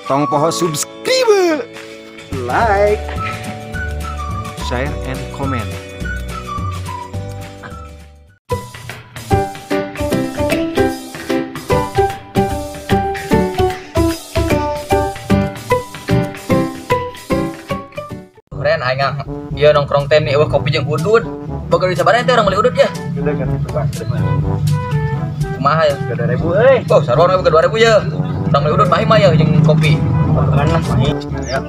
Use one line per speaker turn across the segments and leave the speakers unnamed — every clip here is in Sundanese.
Tong poho subscribe, like, share, and comment.
Keren aing ieu nongkrong teh nih eueuh kopi jeung udud. Boga duit sabaraha teh urang meuli udud ya?
Gede kan itu Pak.
Kumaha ya?
2000 euy.
Oh, sarua boga 2000 ya. Urang meuli udud mahi mah ya jeung kopi.
Makan lah mahi.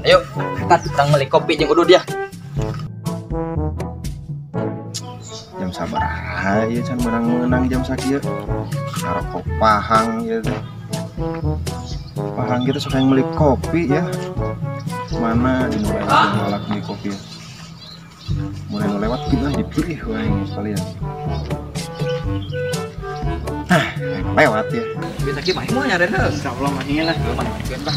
Ayo, urang meuli kopi jeung udud ya.
Jam sabaraha ieu can meunang-meunang jam sakieu. Ngarokok pahang ieu teh. Pahang gitu sok yang meuli kopi ya. Mana di nu lewat beli kopi ya. Mulai nu lewat kita dipilih wae sekalian. Nah, lewat ya.
Bisa kieu mah moal nyaren heuh.
Insyaallah mah lah.
Lah.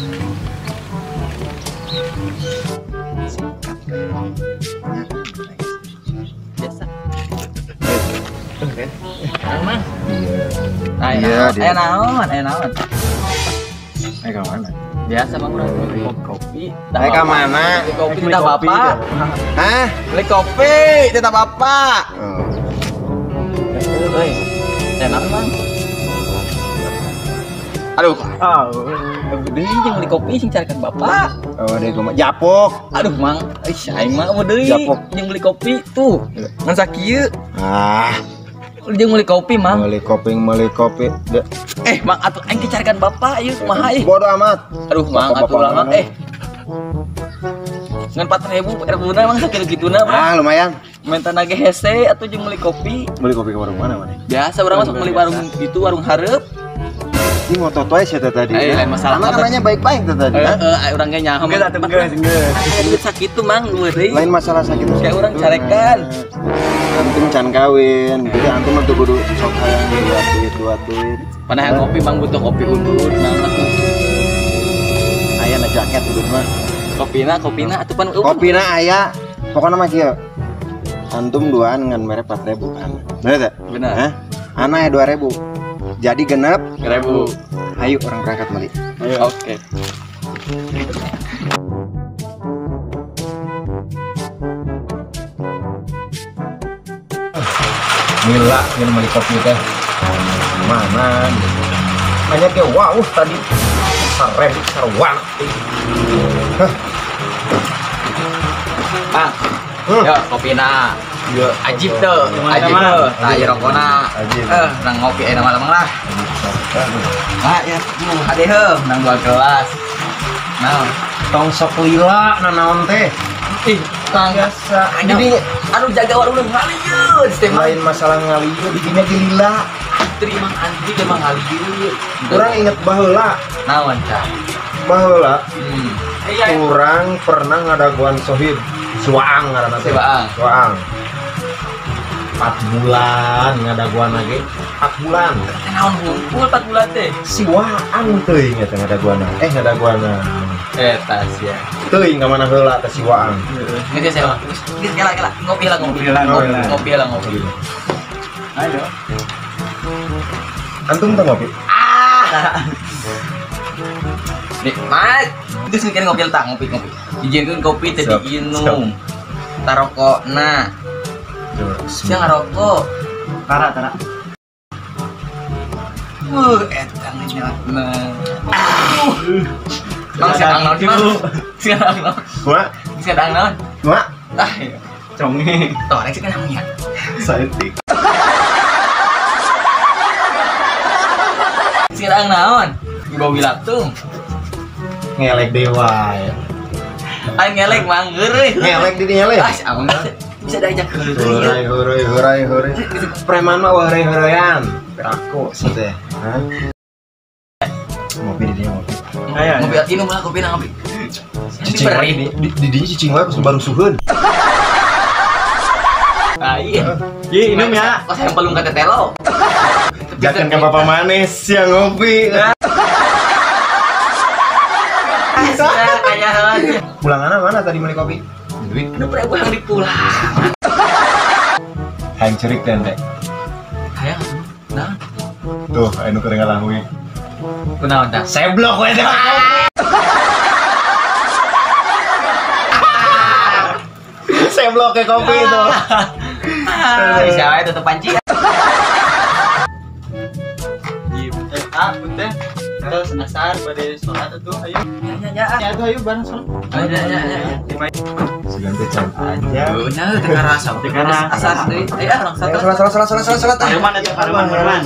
Singkat.
Biasa. Mang.
Iya.
Iya, naon, aya naon.
Eh, ka mana?
Biasa mah urang beli kopi.
Eh, ka mana?
Beli kopi tidak bapak.
Hah?
Beli kopi tidak bapak.
Oh.
Euy. Enak, Bang. Aduh.
Ah,
deui jeung beli kopi sing carikan bapak.
Oh, deui kumaha? Japok.
Aduh, Mang. Ih, aing mah eueuh deui jeung beli kopi tuh. Ngan sakieu.
Ah.
Jeung beli kopi, Mang.
Beli kopi, beli kopi.
Eh, Mang atuh aing carikan bapak ieu kumaha ieu?
Bodoh amat.
Aduh, Mang atuh lama eh. Ngan 4000 erbuna Mang sakieu gituna, Mang.
Ah, lumayan.
Minta nage hese atuh jeung beli kopi.
Beli kopi ke warung mana, mana?
Biasa urang masuk beli warung itu warung hareup.
Ini ngotot wae sia teh tadi.
Eh, lain masalah.
Emang namanya baik-baik teh tadi.
Heeh, urang ge nyaho.
Geus atuh geus geus.
Duit sakitu Mang eueuh deui.
Lain masalah sakitu.
Kayak urang carekan.
Antum can kawin, jadi antum mah kudu sok hayang dua duit.
Mana hayang kopi Mang butuh kopi udud Mang atuh.
Aya na jaket udud mah.
Kopina, kopina atuh pan
Kopina aya. Pokona mah kieu. Antum duaan ngan mere 4000 kan. Bener teh?
Bener.
Hah? Ana ya 2000. Jadi genep
1000.
Ayo orang berangkat beli.
Ayo. Oke.
Gila, ini beli kopi teh. Mana? Banyak ya, wow tadi 1000 sarwan. Hah.
Ah. Ya, kopina.
Ya,
ajib tuh, ajib tuh. Nah, ya rokona. Eh, nang ngopi enak malam lah. Nah, ya, ade heuh, nang dua gelas. Nah,
tong sok lila nanaon teh.
Ih, tong
biasa.
Jadi anu jaga warung ngalieu,
lain masalah ngalieu, bikinnya lila.
Antri emang antri emang ngalieu.
Urang inget baheula.
Naon cah?
Baheula. Urang pernah ngadaguan sohib. Suaang ngaranna teh. Suaang. 4 bulan ngadaguan lagi. 4 bulan.
Naon hungkul 4 bulan teh?
Si Waang teuing eta ngadaguanna. Eh ngadaguanna.
Eta sia.
Teuing ka mana heula teh si Waang.
Geus sia mah. Geus kela kela ngopi lah ngopi. Ngopi lah ngopi.
Ayo.
Antum teh ngopi?
Ah. Nikmat. Geus mikir ngopi tah ngopi ngopi. Dijieunkeun kopi teh diinum. Tarokokna. Sia ngarokok.
Tara tara.
Eta ngenyatna. Mang sia naon Mang? Sia naon?
Kumaha?
Sia naon?
Kumaha?
Ah, iya.
Conge.
Tuh, rek sia naon ya?
Saeutik.
Sia naon? Di bawah wilatung.
Ngelek dewa ya.
Aing ngelek Mang heureuy.
Ngelek di dinya leh.
Ah, amun bisa diajak heureuy.
Heuray heuray heuray heuray. Preman mah heuray heurayan. Peraku sih teh. Hah? Ngopi di dinya ngopi.
Ayo.
Ngopi inum lah kopi na ngopi.
Cicing wae di dinya cicing wae baru suheun.
Ah iya.
Ih, inum ya.
Kok saya pelung ka tetelo.
Jangan ke bapak manis yang ngopi.
Kayak
pulangan mana tadi beli kopi? Duit.
Aduh, pernah yang dipulang.
Hayang cerik teh.
Hayang. Nah.
Tuh, anu keur ngalahui.
Kunaon tah?
Seblok we teh. Ceblok kayak kopi itu.
Bisa wae tutup panci.
Ah, punten. Terus asar pada sholat itu ayo.
Ya ya.
Ya itu ayo bareng sholat.
Ya ya ya.
Seganti jam aja.
Bener, teu karasa.
Teu karasa.
Asar deui. Ayo ah, langsung
Sholat sholat sholat sholat sholat.
Pareman itu pareman pareman.